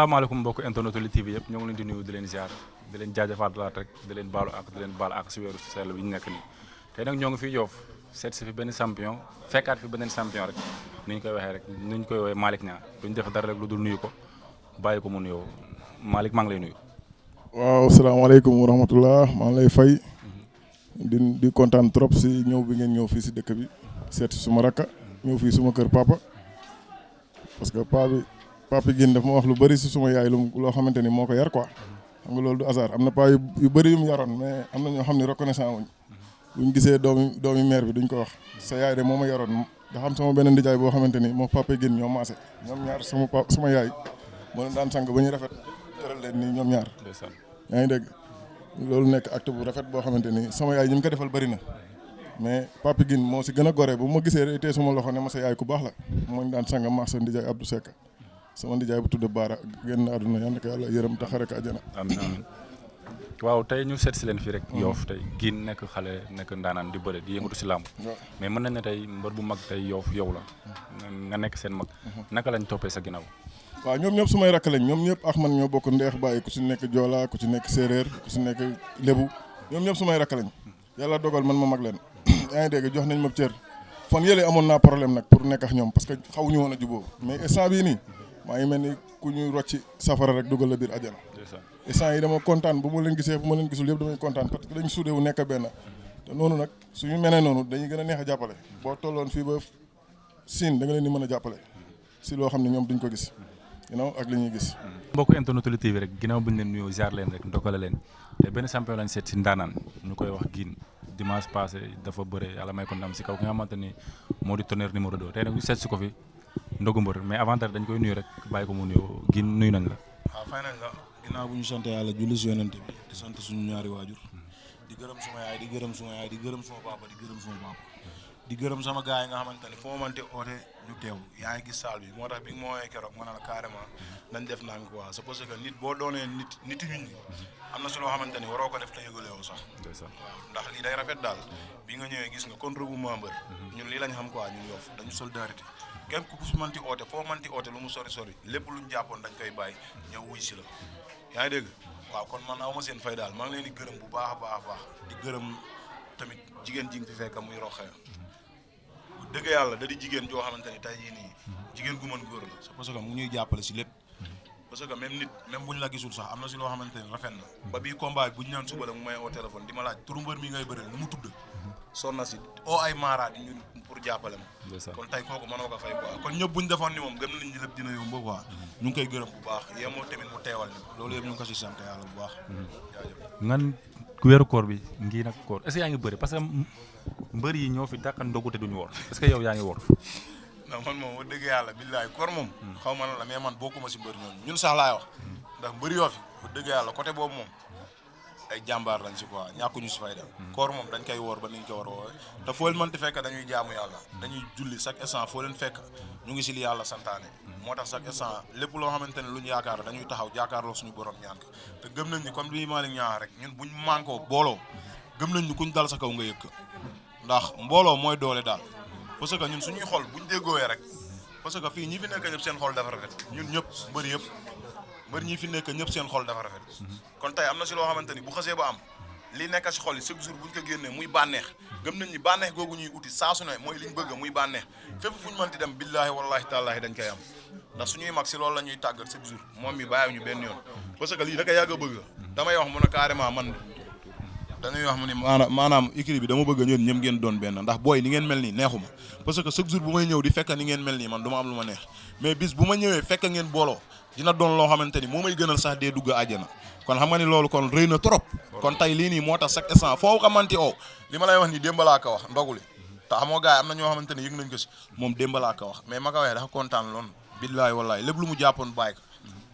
salaamaaleykum mbokk internet Lutte TV yëpp ñoo ngi leen di nuyu di leen ziar di leen jaajëfalaat rek di leen baalu ak si weeru sell bi ñu nekk nii tey nag ñoo ngi fi Yoff seet si fi benn champion fekkaat fi beneen champion rek ni ñu koy waxee rek ni ñu koy woowee Malick Niang duñ def dara rek lu dul nuyu ko bàyyi ko mu nuyoo Malick maa ngi lay nuyu. waaw salaamaaleykum wa rahmatullah maa ngi lay fay di kontaan trop si ñëw bi ngeen ñëw fii si dëkk bi seet si suma rakka ñëw fii suma kër papa parce que papa Guèye daf ma wax lu bëri si suma yaay loo xamante ni moo ko yar quoi xam nga loolu du hasard am na paa yu bëri yu mu yaroon mais am na ñoo xam ne reconnaissant wuñ buñ gisee doomi mère bi duñ ko wax sa yaay de moo ma yaroon da xam sama benn ndijaay boo xamante ni moo papa Guèye ñoo maase ñoom ñaar suma yaay moo leen daan sang ba ñu rafet tëral leen nii ñoom ñaar yaa ngi dégg loolu nekk acte bu rafet boo xamante ni sama yaay ñi mu ko defal bëri na mais papa Guèye moo si gën a gore bu ma gisee tey suma loxo ne ma sa yaay ku baax la moo ñu daan sang maax sa ndijaay Abdou Seck sama ndijaay bu tudd Baara génn àdduna yal na ko yàlla yërëm taxare ko àjjana. amiin waaw tey ñu seet si leen fii rek. Yoff tey Guèye nekk xale nekk ndaanaan di bëre di yëngatu si làmb. mais mën nañ ne tey mbër bu mag tey Yoff yow la. nga nekk seen mag. naka lañ toppee sa ginnaaw. waaw ñoom ñëpp sumay rakk lañ ñoom ñëpp ak man ñoo bokk ndeex bàyyi ku si nekk Joola ku si nekk Séeréer ku si nekk Lébu ñoom ñëpp sumay rakk lañ yàlla dogal man ma mag leen yaa ngi dégg jox nañ ma cër fan yële amoon naa problème nag pour nekk ak ñoom parce que xawuñu woon a jubóo mais instant bii nii maa ngi mel ni ku ñu rocci safara rek dugal la biir àjjana instant yi dama kontaan bu ma leen gisee bu ma leen gisul yëpp damay kontaan parce que dañ suudee wu nekk benn te noonu nag suñu menee noonu dañuy gën a neex a jàppale boo tolloon fii ba Siin da nga leen di mën a jàppale si loo xam ne ñoom duñ ko gis ginnaaw ak li ñuy gis mbokk internet Lutte TV rek ginnaaw buñ leen nuyoo ziar leen rek ndokkale leen te benn champion lañ seet si ndaanaan ñu koy wax Guèye dimanche passé dafa bëre yàlla may ko ndam si kaw ki nga xamante ni moo di Tonnerre numéro 2 tey nag ñu seet si ko fi ndogu mbër mais avant dañ koy nuyu rek bàyyi ko mu nuyoo Guèye nuyu nañ la. waaw fay nañ la ginnaaw bu ñu sant yàlla julli si yonent bi di sant suñu ñaari waajur di gërëm suma yaay di gërëm suma yaay di gërëm suma papa di gërëm suma papa di gërëm sama gars yi nga xamante ne foo mënte oote ñu teew yaa ngi gis saal bi moo tax bi nga ma woowee keroog ma ne la carrément nañ def naa quoi c'est parce que nit boo doonee nit ñun ñi am na si loo xamante ni waroo ko def te yëgaleewoo sax waaw ndax lii day rafet daal bi nga ñëwee gis nga contre bu membre ñun lii lañ xam quoi ñun Yoff dañu solidarité kenn ku si mënti oote foo mënti oote lu mu sori lépp luñ jàppoon dañ koy bàyyi ñëw wuy si la yaa ngi dégg waaw kon man awma seen fay daal maa ngi leen di gërëm bu baax a baax di gërëm tamit jigéen ji nga fi fekk muy roxee dëgg yàlla da di jigéen joo xamante ni tey jii nii jigéen gu mën góor la c'est parce que mu ñuy jàppale si lépp parce que même nit même buñ la gisul sax am na si loo xamante ni rafet na ba bii combat bi buñ ñaan suba la mu may oo téléphone di ma laaj turu mbër mi ngay bëreel nu mu tudd son na si oo ay maaraat ñun pour jàppale ma kon tey kooku mënoo ko fay quoi kon ñëpp buñ defoon ni moom gëm nañ ni lépp dina yomb quoi ñu ngi koy gërëm bu baax yemoo tamit mu teewal ni loolu yëpp ñu ngi ko si sant yàlla bu baax jaajëf ngan weeru koor bi ngi nag koor est-ce que yaa ngi bëri parce que mbër yi ñoo fi dàqan ndogu te duñu woor est-ce que yow yaa ngi woor non man moom wax dëgg yàlla billaay koor moom xaw ma na la mais man bokkuma si mbër ñooñu ñun sax laay wax ndax mbër yoo fi wax dëgg yàlla côté boobu moom ay jàmbaar lañ si quoi ñàkkuñu si fay dem koor moom dañ koy woor ba niñ ko war a woowee te foo leen mënti fekk dañuy jaamu yàlla dañuy julli chaque instant foo leen fekk ñu ngi si li yàlla santaane moo tax chaque instant lépp loo xamante ne lu ñu yaakaar dañuy taxaw jàkkaarloo suñu borom ñaan ko te gëm nañ ni comme li Malick ñaan rek ñun buñ mànkoo booloo gëm nañ ni kuñ dal sa kaw nga yëg ndax mbooloo mooy doole daal parce que ñun suñuy xol buñ déggoowee rek parce que fii ñi fi nekk ñëpp seen xol dafa rafet ñun ñëpp mbër yëpp mbër ñi fi nekk ñëpp seen xol dafa rafet kon tey am na si loo xamante ni bu xasee ba am li nekk si xol yi chaque jour buñ ko génnee muy bànneex gëm nañ ni bànneex googu ñuy uti saa su ne mooy liñ bëgg muy bànneex fépp fu ñu mënti dem billaahi wallaahi taalaahi dañ koy am ndax suñuy mag si loolu la ñuy tàggat chaque jour moom mi bàyyi ñu benn yoon parce que lii da ko yàgg a bëgg damay wax mu ne carrément man dañuy wax mu ne maanaam écrit bi dama bëgg ñeen ñëm ngeen doon benn ndax booy ni ngeen mel nii neexuma parce que chaque jour bu may ñëw di fekk ni ngeen mel nii man du ma am lu ma neex mais bis bu ma ñëwee fekk ngeen booloo dina doon loo xamante ni moo may gënal sax dee dugg àjjana kon xam nga ni loolu kon rëy na trop kon tey lii nii moo tax chaque instant foo xamante li ma lay wax ni démb laa ko wax ndoguli te xamoo gars yi am na ñoo xamante ni yëg nañ ko si moom démb laa ko wax mais ma ko waxee dafa kontaan loon billaahi wallaahi lépp lu mu jàppoon bàyyi ko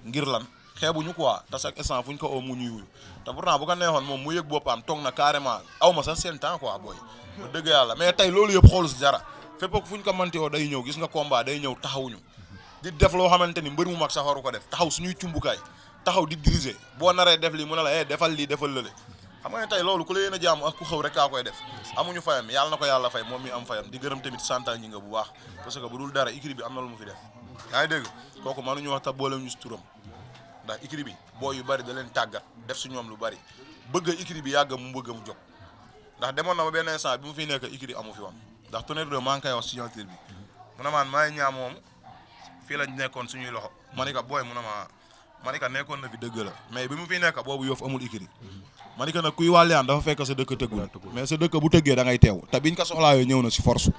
ngir lan xeebuñu quoi te chaque instant fu ñu ko oo mu ñuy wuyu te pourtant bu ko neexoon moom mu yëg boppam toog na carrément aw ma sax seen temps quoi booy dëgg yàlla mais tey loolu yëpp xoolu si dara fépp fu ñu ko manti oo day ñëw gis nga combat day ñëw taxawuñu di def loo xamante ni mbër mu mag sax waru ko def taxaw suñuy cumbukaay taxaw di diriger boo naree def lii mu ne la defal lii defal lële xam nga ne tey loolu ku la yéen a jàmm ak ku xëw rek kaa koy def amuñu fayam yàlla na ko yàlla fay moom mi am fayam di gërëm tamit santa ñi nga bu baax parce que bu dul dara écrit bi am na lu mu fi def yaa ngi dégg kooku mënuñu wax ta boole ñu si turam ndax écurie bi boo yu bari da leen tàggat def si ñoom lu bari bëgg écurie bi yàgg mu bëgg mu jóg ndax demoon na ba benn instant bi mu fi nekk écurie amu fi woon ndax Tonnerre 2 maa ngi koy wax signature bi mu ne maan maay ñaa moom fii lañ nekkoon suñuy loxo ma ni ko booy mu ne ma ni ko nekkoon na fi dëgg la mais bi mu fi nekk boobu Yoff amul écurie ma ni ko nag kuy wàlliyaan dafa fekk sa dëkk tëggul mais sa dëkk bu tëggee da ngay teew te biñ ko soxlaayoo ñëw na si force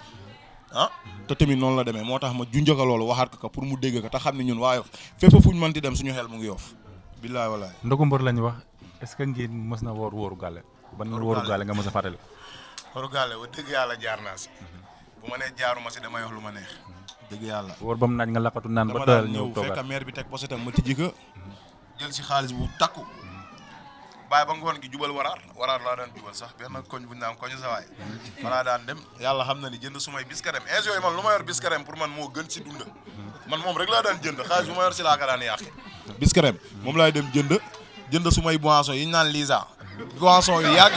te tamit noonu la demee moo tax ma junjaka loolu waxaat ko pour mu dégg ko te xam ne ñun waa Yoff fépp fuñ mënti dem suñu xel mu ngi Yoff billaay walaay ndogu mbër lañu wax est-ce que ngeen mës na wóoru gàlle ban wóoru gàlle nga mës a fàttali wóoru gàlle wa dëgg yàlla jaar naa si bu ma nee jaaruma si damay wax lu ma neex dëgg yàlla wóor ba mu naaj nga laqatu naan ba dama doyal daan ñëw ñëw toogaat fekk maire bi teg posetam ma tijji ko jël si xaalis bu takku bàyyi ba ngoon gi jubal waraar laa daan jubal sax benn koñ bu ñu naan koñu sawaay falaa daan dem yàlla xam na ni jënd sumay biskarem yooyu man lu ma yor biskarem pour man moo gën si dunda man moom rek laa daan jënd xaalis bu ma yor si laa ka daan yàqe biskarem moom laay dem jënd sumay boisson yi ñu naan Lisa boisson yu yàgg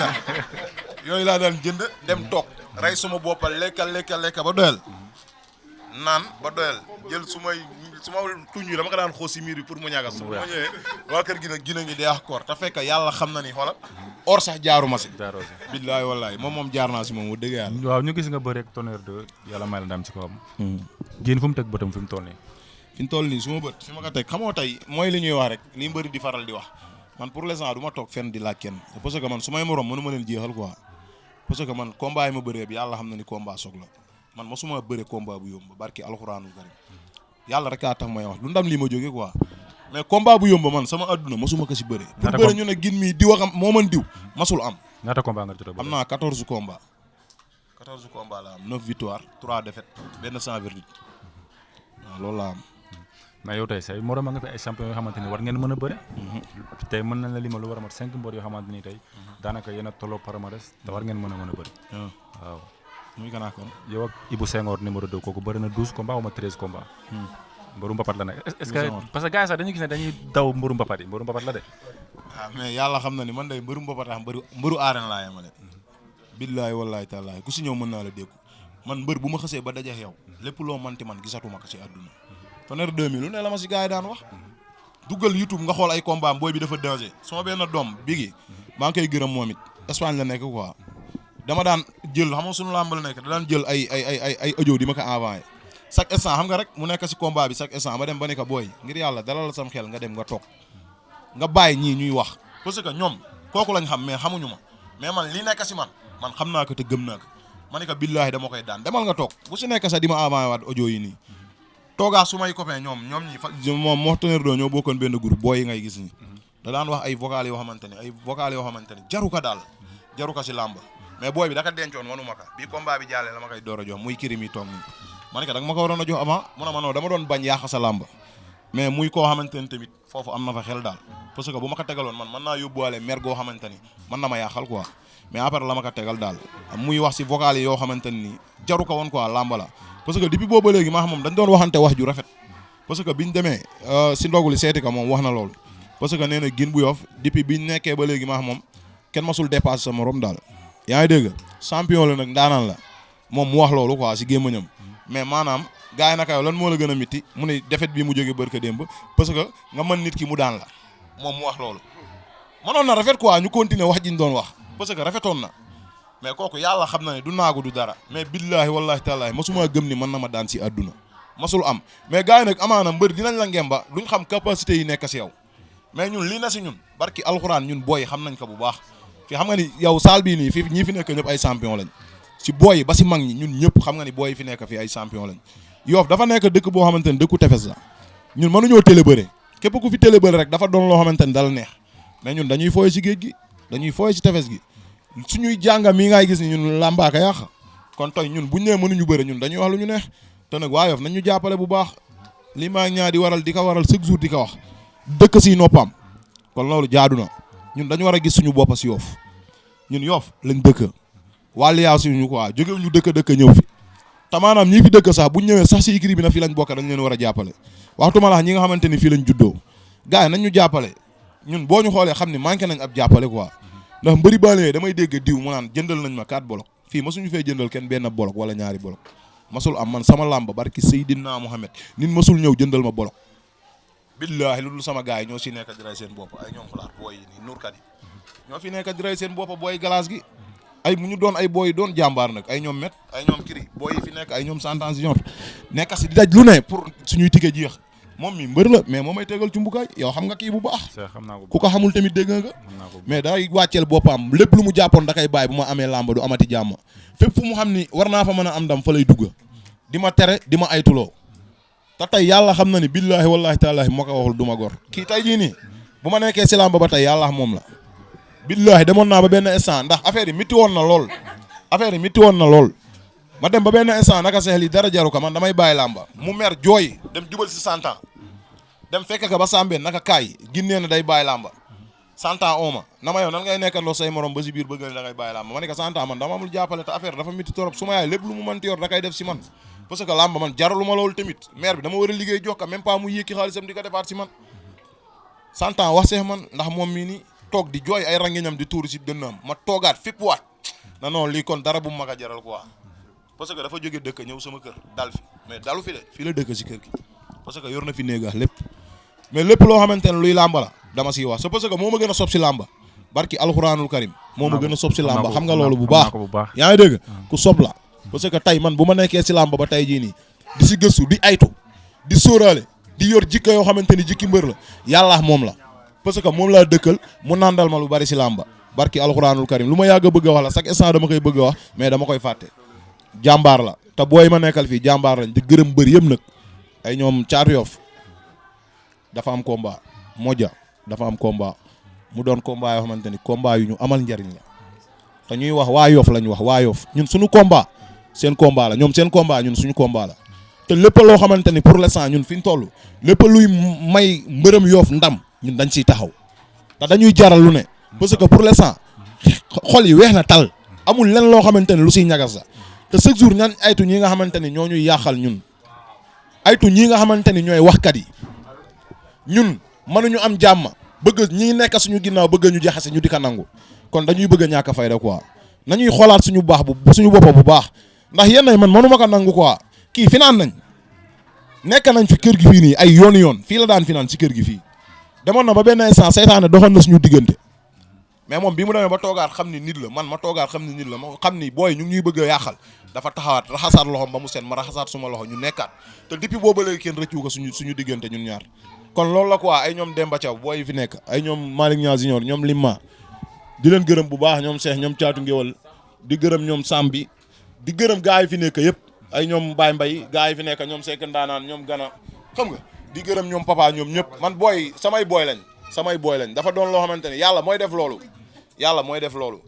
yooyu laa daan jënd dem toog rey suma boppa lekka ba doyal naan ba doyal jël suma tuñ yi dama ko daan xoos si miir bi pour mu ñagas su ma ñëwee waa kër gi nag gina ngi dee ak koor te fekk yàlla xam na ni xoolal or sax jaaruma si billaay wallaay moom jaar naa si moom wa dëgg yàlla waaw ñu gis nga bëre ak Tonnerre 2 yàlla may la ndam ci kawam génn fu mu teg bëtam fi mu toll nii fi mu toll nii su ma bët fi ma ko teg xamoo tey mooy li ñuy wax rek li mbëri di faral di wax man pour l'instant du ma toog fenn di laaj kenn parce que man su may morom mënu ma leen jeexal quoi parce que man combat yi ma bëree bi yàlla xam na ni combat soog la man mosuma bëre combat bu yomb barki alxuraanu karim yàlla rek a tax may wax lu ndam lii ma jógee quoi mais combat bu yomb man sama adduna mosuma ko si bëre pour bëre ñu ne gin mi diw xam moo man diw masul am ñaata combat nga jot a bëre am naa 14 combat la am 9 victoire 3 défaites benn sans verdict waaw loolu la am mais yow tey say morom a nga fi ay champion yoo xamante ni war ngeen mën a bëre tey mën nañ la lima lu war a mat 5 mbër yoo xamante ni tey daanaka yéen a tolloo palmarès te war ngeen mën a bëre waaw muy gën a kon yow ak Ibou Senghor numéro 2 kooku bëri na 12 combats wala 13 combats mbëru mbapat la nag est-ce que parce que gars yi sax dañuy gis ne dañuy daw mbëru mbapat yi mbëru mbapat la de waaw mais yàlla xam na ni man day mbëru mbapat am mbëru aaren laa yemale billaay wallaay taalaay ku si ñëw mën naa la déggu man mbër bu ma xësee ba dajeex yow lépp loo manti man gisatuma ko si àdduna Tonnerre 2000 lu ne la ma si gars yi daan wax duggal YouTube nga xool ay combat booy bi dafa danger sama benn doom bigi maa ngi koy gërëm moom it Espagne la nekk quoi dama daan jël xam nga suñu làmb la nekk da daan jël ay audio di ma ko envoyé chaque instant xam nga rek mu nekk si combat bi chaque instant ma dem ba ne ko booy ngir yàlla dalal sam xel nga dem nga toog nga bàyyi ñii ñuy wax parce que ñoom kooku lañ xam mais xamuñu ma mais man li nekk si man xam naa ko te gëm naa ko ma ne ko billaahi dama koy daan demal nga toog bu si nekk sax di ma envoyé waat audio yi nii toogaa su may copain ñoom ñi fa moom moo Tonnerre 2 ñoo bokkoon benn groupe booy yi ngay gis nii da daan wax ay vocal yoo xamante ni jaru ko daal jaru ko si làmb mais booy bi da ka dencoon wanu ma ka bii combat bi jàllee la ma koy door a jox muy kirim yi toog nii ma ne ko da nga ma ko waroon a jox avant mu ne ma non dama doon bañ yàq sa làmb mais muy koo xamante ni tamit foofu am na fa xel daal parce que bu ma ko tegaloon man mën naa yóbbuwaale mer goo xamante ni mën na ma yàqal quoi mais après la ma ko tegal daal muy wax si vocal yi yoo xamante ni jaru ko woon quoi làmb la parce que depuis boobu ba léegi maa xam moom dañ doon waxante wax ju rafet parce que biñ demee si ndoguli seeti ko moom wax na loolu parce que nee na gin bu Yoff depuis biñ nekkee ba léegi maa xam moom kenn masul dépassé sa morom daal yaa ngi dégg champion la nag ndaanaan la moom mu wax loolu quoi si gémmañam mais maanaam gars yi naka yow lan moo la gën a mitti mu ne défaite bi mu jógee barka démb parce que nga mën nit ki mu daan la moom mu wax loolu mënoon na rafet quoi ñu continuer wax ji ñu doon wax parce que rafetoon na mais kooku yàlla xam na ne du naagu du dara mais billaahi wallaahi taalaahi masuma gëm ni mën na ma daan si àdduna masul am mais gars yi nag amaana mbër dinañ la ngemba duñ xam capacité yi nekk si yow mais ñun lii na si ñun barki alxuraan ñun booy xam nañ ko bu baax fi xam nga ni yow saal bii nii fii ñii fi nekk ñëpp ay champion lañ si booy yi ba si mag ñi ñun ñëpp xam nga ni booy yi fi nekk fii ay champion lañ Yoff dafa nekk dëkk boo xamante ni dëkku tefes la ñun mënuñoo télé bëre képp ku fi télé bëre rek dafa doon loo xamante ni dala neex mais ñun dañuy fooye si géej gi dañuy fooye si tefes gi suñuy jàngam yi ngay gis ni ñun làmbaaka yàq kon tey ñun buñ nee mënuñu bëre ñun dañuy wax lu ñu neex te nag waa Yoff nañ ñu jàppale bu baax li maa ñaa di waral di ko waral chaque jour di ko wax dëkk si noppam kon loolu jaadu na ñun dañu war a gis suñu bopp si Yoff ñun Yoff lañ dëkk wàllu yaa suñu quoi jógewu ñu dëkk ñëw fi te maanaam ñii fi dëkk sax buñ ñëwee sax si écurie bi na fii lañ bokk dañ leen war a jàppale waxtuma la ñi nga xamante ni fii lañ juddoo gars yi nañ ñu jàppale ñun boo ñu xoolee xam ne manqué nañ ab jàppale quoi ndax mbëri balee damay dégg diw mu naan jëndal nañ ma 4 bolok fii masuñu fee jëndal kenn benn bolok wala ñaari bolok masul am man sama làmb barki Seydina Mohamed nit masul ñëw jëndal ma bolok billaahi lu dul sama gars yi ñoo si nekk di rey seen bopp ay ñoom xalaat booy yi nii nuurkat yi ñoo fi nekk di rey seen bopp booy glace gi ay mu ñu doon ay booy doon jàmbaar nag ay ñoom met ay ñoom kiri booy yi fi nekk ay ñoom santan junior nekk si di daj lu ne pour suñuy ticket jeex moom mi mbër la mais moom may tegal cumbukaay yow xam nga kii bu baax ku ko xamul tamit dégg nga mais day wàcceel boppam lépp lu mu jàppoon da koy bàyyi bu ma amee làmba du amati jàmm fépp fu mu xam ni war naa fa mën a am ndam fa lay dugg di ma tere di ma aytuloo te tey yàlla xam na ni billaahi wallaahi taalaahi moo ko waxul du ma gor kii tey jii nii bu ma nekkee si làmba ba tey yàlla moom la billaahi demoon naa ba benn instant ndax affaire yi métti woon na lool affaire yi métti woon na lool ma dem ba benn instant naka seex li dara jaru ko man damay bàyyi làmba mu mer jooy dem jubal si 100 ans dem fekk ka ba sambeen naka kaay ginnee na day bàyyi làmba 100 ans ooma na ma yow nan ngay nekkandoo say morom ba si biir bëgg da ngay bàyyi làmba ma ne ko 100 ans man dama amul jàppale te affaire dafa métti torop su ma yaay lépp lu mu mënti yor da koy def si man parce que làmba man jaralu ma loolu tamit maire bi dama war a liggéey jox ka même pas mu yékki xaalisam di ko defaat si man 100 ans wax seex man ndax moom mii ni toog di jooy ay rangeñam di tuuru si dënnam ma toogaat fépp waat na non lii kon dara bu mu mag a jaral quoi parce que dafa jóge dëkk ñëw sama kër dal fi mais dalu fi de fii la dëkk si kër gi parce que yor na fi néega lépp mais lépp loo xamante ne luy làmba la dama siy wax c'est parce que moo ma gën a sob si làmba barki alxuraanul karim moo ma gën a sob si làmba xam nga loolu bu baax yaa ngi dégg ku sob la parce que tey man bu ma nekkee si làmba ba tey jii nii di si gëstu di aytu di sóoraale di yor jikko yoo xamante ni jikki mbër la yàlla moom la parce que moom laa dëkkal mu nandal ma lu bari si làmba barki alxuraanul karim lu ma yàgg a bëgg a wax la chaque instant dama koy bëgg a wax mais dama koy fàtte jàmbaar la te booy ma nekkal fii jàmbaar lañ di gërëm bëri yëpp nag ay ñoom Caatu Yoff dafa am combat Modja dafa am combat mu doon combat yoo xamante ni combat yu ñu amal njariñ la te ñuy wax waa Yoff lañ wax waa Yoff ñun suñu combat seen combat la ñoom seen combat ñun suñu combat la te lépp loo xamante ni pour l'instant ñun fi ñu toll lépp luy may mbërëm Yoff ndam ñun dañ siy taxaw te dañuy jaral lu ne parce que pour l'instant xol yi weex na tal amul lenn loo xamante ni lu siy ñagas la te chaque jour ñaan aytu ñi nga xamante ni ñoo ñuy yàqal ñun aytu ñi nga xamante ni ñooy waxkat yi ñun mënuñu am jàmm bëgg ñi nekk suñu ginnaaw bëgg ñu jaxase ñu di ko nangu kon dañuy bëgg a ñàkk a fayda quoi nañuy xoolaat suñu baax bu suñu bopp bu baax ndax yenn man mënu ma ko nangu quoi kii finaan nañ nekk nañ fi kër gi fii nii ay yoon fii la daan finaan si kër gi fii demoon na ba benn instant seytaane doxoon na suñu diggante mais moom bi mu demee ba toogaat xam ni nit la man ma toogaat xam ni nit la ma xam ni booy ñu ngi ñuy bëgg a yàqal dafa taxawaat raxasaat loxom ba mu seen ma raxasaat suma loxo ñu nekkaat te depuis booba léegi kenn rëccu ko suñu diggante ñun ñaar kon loolu la quoi ay ñoom Demba Thiaw booy yi fi nekk ay ñoom Malick Niang Junior ñoom Limma di leen gërëm bu baax ñoom Cheikh ñoom Caatu Ngéwal di gërëm ñoom Sambi di gërëm gaa yi fi nekk yëpp ay ñoom Baye Mbaye gaa yi fi nekk ñoom Seck Ndaanaan ñoom Gana xam nga di gërëm ñoom Papa ñoom ñëpp man booy samay booy lañ dafa doon loo xamante ne yàlla mooy def loolu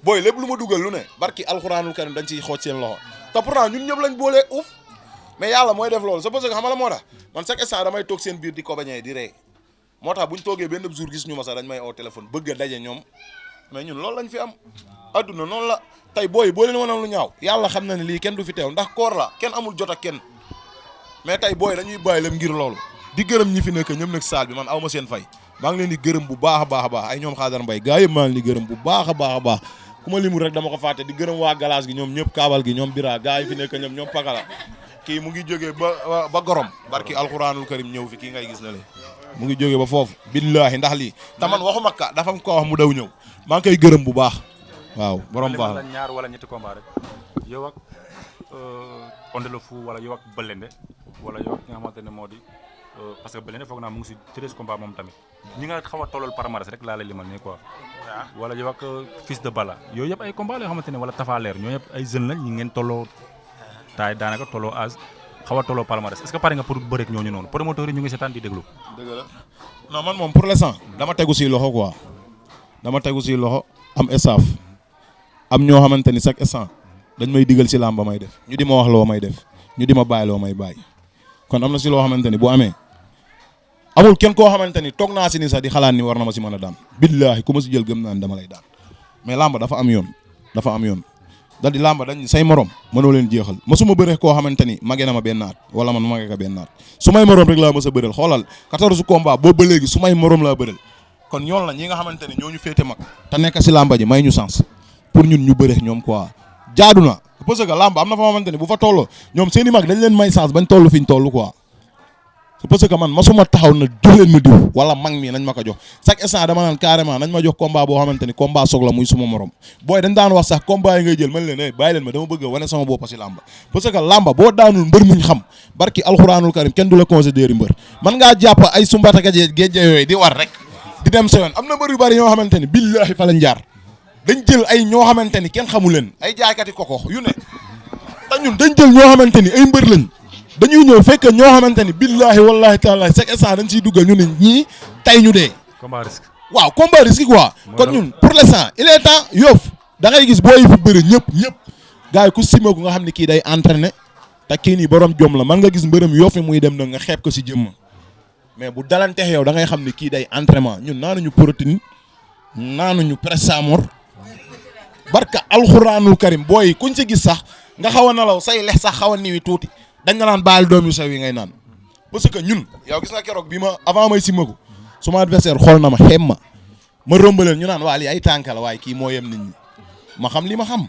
booy lépp lu ma dugal lu ne barki alxuraanul karim dañ ciy xooj seen loxo te pourtant ñun ñëpp lañ boolee uuf mais yàlla mooy def loolu c'est parce que xam nga la moo tax man chaque instant damay toog seen biir di ko bañee di ree moo tax buñ toogee benn jour gis ñu ma sax dañ may oo téléphone bëgg a daje ñoom mais ñun loolu lañ fi am adduna noonu la tey booy boo leen wanal lu ñaaw yàlla xam na ne lii kenn du fi teew ndax koor la kenn amul jot ak kenn mais tey booy dañuy bàyyi lam ngir loolu di gërëm ñi fi nekk ñoom nag saal bi man aw ma seen fay maa ngi leen di gërëm bu baax a baax a baax ay ñoom Xaadar Mbay gaa yëpp maa ngi leen di gërëm bu baax a baax a baax ku ma limul rek dama ko fàtte di gërëm waa Galaas gi ñoom ñëpp kaabal gi ñoom Bira gaa yi fi nekk ñoom Pakala kii mu ngi jógee ba Gorom barki alxuraanul karim ñëw fi kii ngay gis na le mu ngi jógee ba foofu billaahi ndax lii te man waxuma ka dafa ko wax mu daw ñëw maa ngi koy gërëm bu baax waaw borom baax la ñaar wala ñetti combat rek yow ak Onde le Fou wala yow ak Belende wala yow ak ki nga xamante ne moo di parce que Belende foog naa mu ngi si 13 combat moom tamit ñi nga xaw a tollool palmarès rek laa lay limal nii quoi wala yow ak Fils de Balla yooyu yëpp ay combat la yoo xamante ne wala Tapha Leer ñoo yëpp ay jeunes lañ ñi ngeen tolloo taay daanaka tolloo âge xaw a tolloo palmarès est-ce que pare nga pour bëreek ñooñu noonu promoteurs yi ñu ngi seetaan di déglu dëgg la non man moom pour l'instant dama tegu si loxo quoi dama tegu si loxo am staff am ñoo xamante ni chaque instant dañ may digal si làmba may def ñu di ma wax loo may def ñu di ma bàyyi loo may bàyyi kon am na si loo xamante ni bu amee amul kenn koo xamante ni toog naa si ni sax di xalaat ni war na ma si mën a daan billaahi ku ma si jël gëm naa ni dama lay daan mais làmba dafa am yoon dal di làmba dañ say morom mënoo leen jeexal masuma bëre koo xamante ni magee na ma benn at wala man magee ka benn at su may morom rek laa mës a bëreel xoolal 14 combat boobu ba léegi su may morom laa bëreel kon ñool la ñi nga xamante ni ñoo ñu féete mag te nekk si làmba ji may ñu sens pour ñun ñu bëre ñoom quoi jaadu na parce que làmba am na fa xamante ni bu fa tolloo ñoom seen i mag dañ leen may sens bañ toll fi ñu toll quoi parce que man masuma taxaw na jox leen ma diw wala mag mi nañ ma ko jox chaque instant dama naan carrément nañ ma jox combat boo xamante ni combat soog la muy suma morom booy dañ daan wax sax combat yi ngay jël man leen bàyyi leen ma dama bëgg a wane sama bopp si làmba parce que làmba boo daanul mbër muñ xam barki alxuraanul karim kenn du la considéré mbër man ngaa jàpp ay sumbataka géej yooyu di war rek di dem sa yoon am na mbër yu bari ñoo xamante ni billaahi fa lañ jaar dañ jël ay ñoo xamante ni kenn xamu leen ay jaaykati koko yu ne te ñun dañ jël ñoo xamante ni ay mbër lañ dañuy ñëw fekk ñoo xamante ni billaahi wallaahi taala chaque instant dañ siy duggal ñu ne ñii tay ñu dee. combat risque. waaw combat risque quoi. kon ñun pour l'instant il est temps Yoff da ngay gis booy fi bëri ñëpp gars yi ku simeeku nga xam ne kii day entraîné te kii nii borom jom la man nga gis mbërëm Yoff muy dem na nga xeeb ko si jëmm mais bu dalanteex yow da ngay xam ne kii day entraînement ñun naanuñu protéine naanuñu pressamor barka alxuraanul karim booy kuñ si gis sax nga xaw a nalaw say lex sax xaw a niwi tuuti. dañ nga naan baal doom yu sew yi ngay naan parce que ñun yow gis nga keroog bi ma avant may simagu suma adversaire xool na ma xem ma rombaleen ñu naan waa lii ay tànk la waaye kii moo yem nit ñi ma xam li ma xam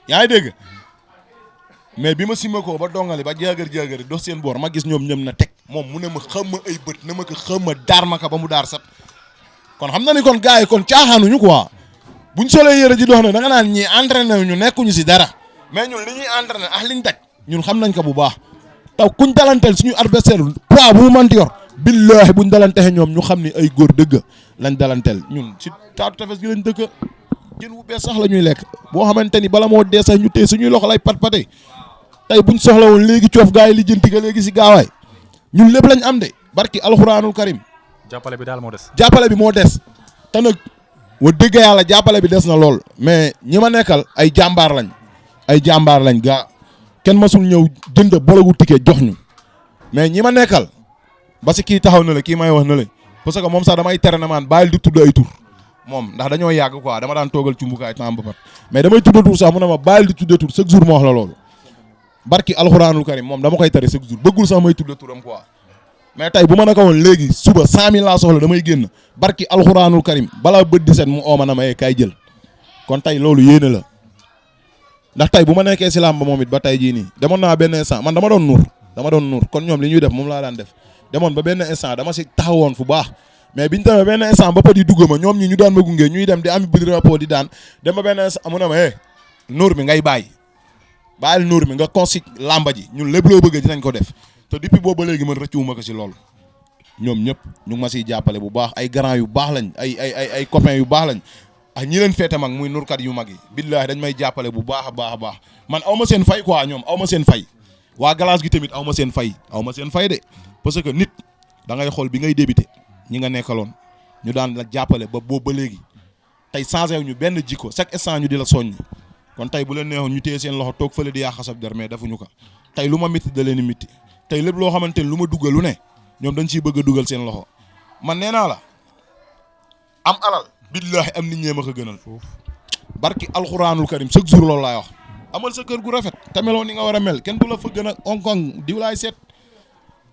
yaa ngi dégg mais bi ma simagoo ba dongali ba jaagar dox seen boor ma gis ñoom na teg moom mu ne ma xam ma ay bët na ma ko xam ma daar ma ko ba mu daar sat kon xam na ni kon gars yi kon caaxaanuñu quoi buñ solee yëre ji dox na da nga naan ñii entraîné ñu nekkuñu si dara mais ñun li ñuy entraîné liñ daj ñun xam nañ ko bu baax taw kuñ dalanteel suñu adversaire poids bu mu mënti yor billaahi buñ dalantexe ñoom ñu xam ni ay góor dëgg lañ dalanteel ñun si taatu tefes gi lañ dëkk jën wu bees sax la ñuy lekk boo xamante ni bala moo dee sax ñu téye suñuy loxo lay pat-pate tey buñ soxla woon léegi coof gars yi li jënti ga léegi si gaawaay ñun lépp lañ am de barki alxuraanul karim jàppale bi daal moo des. jàppale bi moo des te nag wa dëgg yàlla jàppale bi des na lool mais ñi ma nekkal ay jàmbaar lañ gaa kenn masul ñëw jënd bologu ticket jox ñu mais ñi ma nekkal ba si kii taxaw na la kii may wax na la parce que moom sax damay tere na maan bàyyil di tudd ay tur moom ndax dañoo yàgg quoi dama daan toogal cumbukaay temps ba pat mais damay tudd tur sax mu ne ma bàyyil di tudd tur chaque jour ma wax la loolu barki alxuraanul karim moom dama koy tere chaque jour bëggul sax may tudd turam quoi mais tey bu ma naka woon léegi suba 100000 laa soxla damay génn barki alxuraanul karim balaa bët 17 mu ooma na ma kaay jël kon tey loolu yéene la ndax tey bu ma nekkee si làmb moom it ba tey jii nii demoon naa benn instant man dama doon nuur kon ñoom li ñuy def moom laa daan def demoon ba benn instant dama si taxawoon fu baax mais biñu demee benn instant ba pat yi dugg ma ñoom ñi ñu daan ma gunge ñuy dem di am bi rapport di daan dem ba benn instant mu ne ma nuur mi ngay bàyyil nuur mi nga consi làmba ji ñun lépp loo bëgg dinañ ko def te depuis boobu ba léegi man rëccuwuma ko si loolu ñoom ñëpp ñu ngi ma siy jàppale bu baax ay grand yu baax lañ ay copains yu baax lañ ak ñi leen feete mag muy nurkat yu mag yi billaahi dañ may jàppale bu baax a baax man aw ma seen fay quoi ñoom aw ma seen fay waa galage gi tamit aw ma seen fay de parce que nit da ngay xool bi ngay débuté ñi nga nekkaloon ñu daan la jàppale ba boobu ba léegi tey changé wu ñu benn jikko chaque instant ñu di la soññ kon tey bu leen neexoon ñu téye seen loxo toog fële di yàq xasab der mais defuñu ko tey lu ma mitti da leen mitti tey lépp loo xamante ni lu ma duggal lu ne ñoom dañ ciy bëgg a dugal seen loxo man nee naa la am alal billaahi am nit ñee ma ko gënal barki alxuraanul karim chaque jour loolu laay wax amal sa kër gu rafet te meloo ni nga war a mel kenn du la fa gën a onkong diw laay seet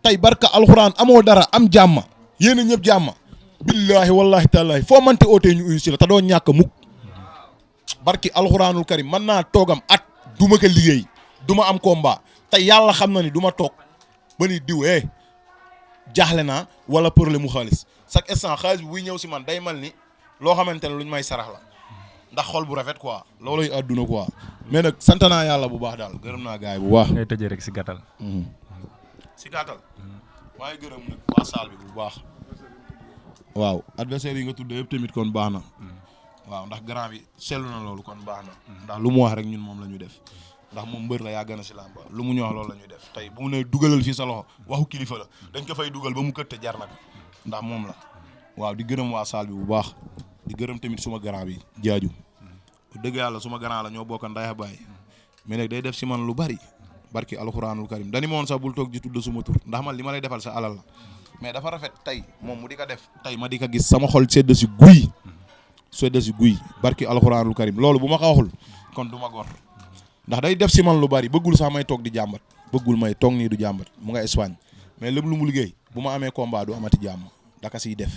tey barka alxuraan amoo dara am jàmma yéen a ñëpp jàmma billaahi wallaahi taalaahi foo manti ootee ñu uyu si la te doo ñàkk mukk barki alxuraanul karim mën naa toogam at du ma ko liggéey du ma am combat te yàlla xam na ni du ma toog ba ni diw jaaxle naa wala problème mu xaalis chaque instant xaalis bi buy ñëw si man day mal ni loo xamante ne luñ may sarax la ndax xol bu rafet quoi looloy àdduna quoi mais nag sant naa yàlla bu baax daal gërëm naa gars yi bu baax. ngay tëjee rek si gàttal. si gàttal. maa ngi gërëm nag waa saal bi bu baax. waaw adversaire yi nga tudd yëpp tamit kon baax na. waaw ndax grand bi seetlu na loolu kon baax na. ndax lu mu wax rek ñun moom la ñu def. ndax moom mbër la yàgg na si làmba lu mu ñu wax loolu la ñuy def tey bu mu ne dugalal fii sa loxo waxu kilifa la dañ ko fay dugal ba mu këtte jar nag ndax moom la. waaw di gërëm waa saal bi bu baax di gërëm tamit suma grand bi jaaju dëgg yàlla suma grand la ñoo bokk ndaya baay mais nag day def si man lu bari barki alxuraanul karim dani moon sax bul toog di tudd suma tur ndax man li ma lay defal sa alal la mais dafa rafet tey moom mu di ko def tey ma di ko gis sama xol sedd si guy barki alxuraanul karim loolu bu ma ko waxul kon du ma gor ndax day def si man lu bari bëggul sax may toog di jàmbat bëggul may toog nii du jàmbat mu nga Espagne mais lépp lu mu liggéey bu ma amee combat du amati jàmm daka siy def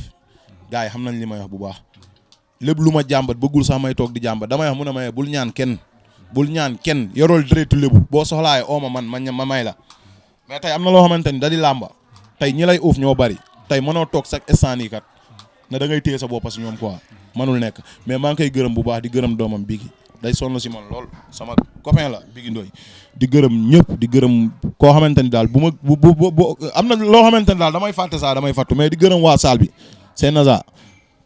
gars yi xam nañ li may wax bu baax lépp lu ma jàmbat bëggul sax may toog di jàmbat damay wax mu ne ma bul ñaan kenn yorool deretu lébu boo soxlaaye ooma man ma may la mais tey am na loo xamante ni da di làmba tey ñi lay uuf ñoo bari tey mënoo toog chaque instant nii kat ne da ngay téye sa bopp si ñoom quoi mënul nekk mais maa ngi koy gërëm bu baax di gërëm doomam Biggi day sonn si man lool sama copain la Biggi Ndoye di gërëm ñëpp di gërëm koo xamante ni daal bu am na loo xamante ni daal damay fàtte saa damay fàttu mais di gërëm waa salle bi c'est Naza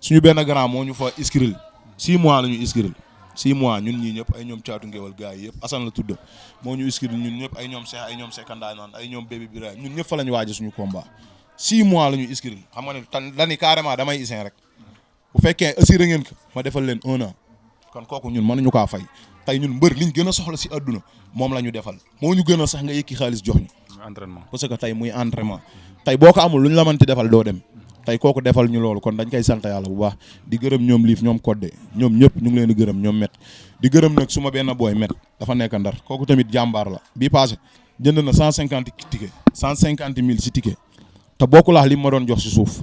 suñu benn grand moo ñu fa inscrire 6 mois la ñu inscrire 6 mois ñun ñii ñëpp ay ñoom caatu ngéwal gars yi yëpp Assane la tudd moo ñu inscrire ñun ñëpp ay ñoom Cheikh ay ñoom Sekandaay naan ay ñoom Bébé Birahim ñun ñëpp fa la ñu waaje suñu combat 6 mois la ñu inscrire xam nga ne tan dani carrément damay isin rek bu fekkee assuré ngeen ko ma defal leen 1 an kon kooku ñun mënuñu kaa fay tey ñun mbër liñ gën a soxla si adduna moom la ñu defal moo ñu gën a sax nga yëkki xaalis jox ñu entraînement parce que tey muy entraînement tey boo ko amul lu ñu la mënti defal doo dem tey kooku defal ñu loolu kon dañ koy sant yàlla bu baax di gërëm ñoom liif ñoom Codé ñoom ñëpp ñu ngi leen di gërëm ñoom met di gërëm nag suma benn booy met dafa nekk Ndar kooku tamit jàmbaar la bii passé jënd na 150 ticket 150 000 si ticket te bokkulaax li ma doon jox si suuf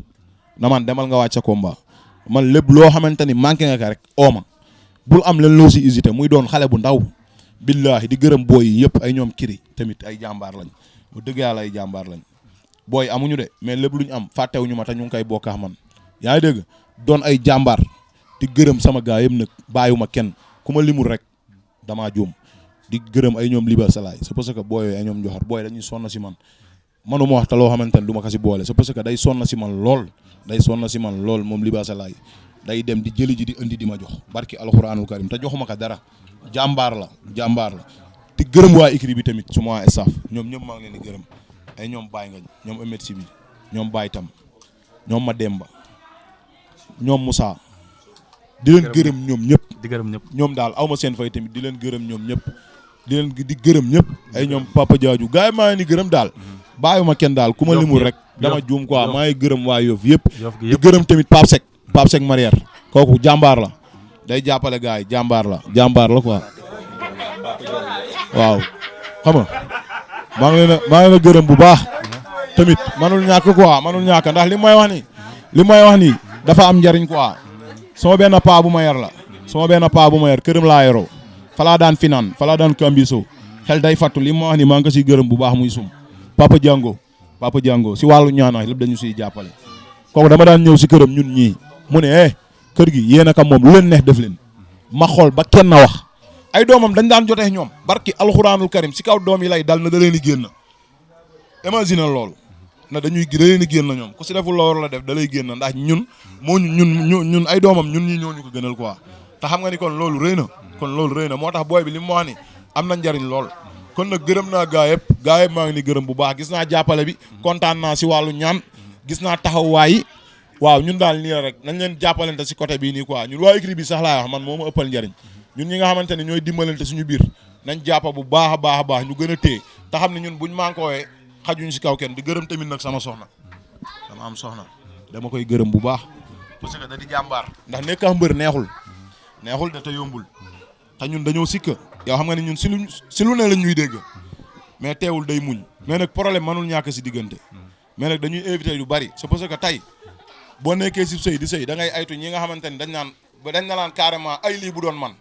na man demal nga wàcc sa combat man lépp loo xamante ni manqué nga ka rek ooma bul am leen loo si hésité muy doon xale bu ndaw billaahi di gërëm booy yi yëpp ay ñoom kiri tamit ay jàmbaar lañ bu dëgg yàlla ay jàmbaar lañ booy amuñu de mais lépp lu ñu am fàttewuñu ma te ñu ngi koy bokkaax man yaa ngi dégg doon ay jàmbaar di gërëm sama gaa yëpp nag bàyyiwuma kenn ku ma limul rek damaa juum di gërëm ay ñoom liba salaay c'est parce que booy yooyu ay ñoom joxar booy dañuy sonn si man manuma wax te loo xamante ne du ma ko si boole c'est parce que day sonn si man lool moom liba salaay day dem di jëli ji di indi di ma jox barki alxuraanul karim te joxuma ko dara jàmbaar la di gërëm waa écrit bi tamit suma staff ñoom ñëpp maa ngi leen di gërëm ay ñoom Baye Ngañ ñoom Emet si bi ñoom Baye Tam ñoom Mademba ñoom Moussa di leen gërëm ñoom ñëpp di gërëm ñëpp ñoom daal aw ma seen fay tamit di leen gërëm ñoom ñëpp di gërëm ñëpp ay ñoom Papa Diadio gars yi maa ngi ni gërëm daal bàyyiwuma kenn daal ku ma limul rek dama juum quoi maa ngi gërëm waa Yoff yëpp di gërëm tamit Pape Seck Marière kooku jàmbaar la day jàppale gars yi jàmbaar la quoi waaw xam nga maa ngi leen a gërëm bu baax tamit manul ñàkk ndax li may wax ni dafa am njariñ quoi sama benn paa bu ma yar la këram laa yoroo falaa daan finaan falaa daan kambiso xel day fattu li ma wax ni maa ngi ko siy gërëm bu baax muy sum Papa Diango si wàllu ñaanax lépp dañu siy jàppale kooku dama daan ñëw si këram ñun ñii mu ne kër gi yéen a ka moom lu leen neex def leen ma xool ba kenn na wax ay doomam dañ daan jotee ñoom barki alxuraanul karim si kaw doom yi lay dal na da leen di génn imagine loolu na da leen di génn ñoom ku si deful loolu la def da lay génn ndax ñun ay doomam ñun ñi ñooñu ko gënal quoi te xam nga ni kon loolu rëy na moo tax booy bi li mu wax ni am na njariñ lool kon nag gërëm naa gaa yëpp maa ngi ni gërëm bu baax gis naa jàppale bi kontaan naa si wàllu ñaan gis naa taxawaay yi waaw ñun daal nii la rek nañ leen jàppalante si côté bii nii quoi ñun waa écrit bi sax laay wax man moo ma ëppal njariñ ñun ñi nga xamante ne ñooy dimbalante suñu biir nañ jàppa bu baax a baax ñu gën a téye te xam ne ñun buñ manqué xajuñ si kaw kenn di gërëm tamit nag sama soxna dama am soxna dama koy gërëm bu baax parce que da di jàmbaar ndax nekk a mbër neexul da te yombul te ñun dañoo sikka yow xam nga ne ñun si lu ne lañ ñuy dégg mais teewul day muñ mais nag problème mënul ñàkk si diggante mais nag dañuy éviter yu bari c'est parce que tey boo nekkee si sëy di sëy da ngay aytu ñi nga xamante ni dañ naan carrément ay lii bu doon man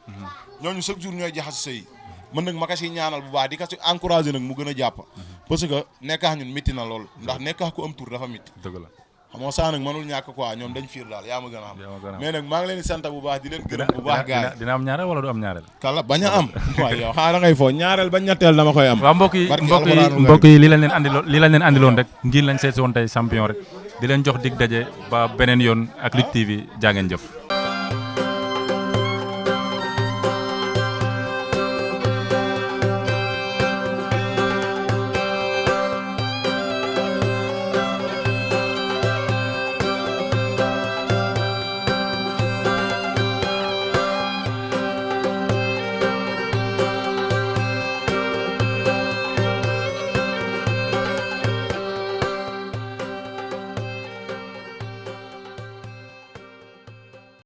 ñooñu chaque jour ñooy jaxasi sëy man nag ma ka si ñaanal bu baax di ka si encouragé nag mu gën a jàpp parce que nekkaax ñun métti na lool ndax nekkaax ku am tur dafa métti dëgg la xam nga saa nag mënul ñàkk quoi ñoom dañ fiir daal yaa ma gën a xam mais nag maa ngi leen di sant bu baax di leen gërëm bu baax gars yi dina am ñaareel wala du am ñaareel kala bañ a am waaw yow xaaral ngay foo ñaareel ba ñetteel dama koy am waaw mbokk yi li lañ leen andiloon rek ngir lañ seet si woon tey champion rek di leen jox dig daje ba beneen yoon ak Lutte TV jaa ngeen jëf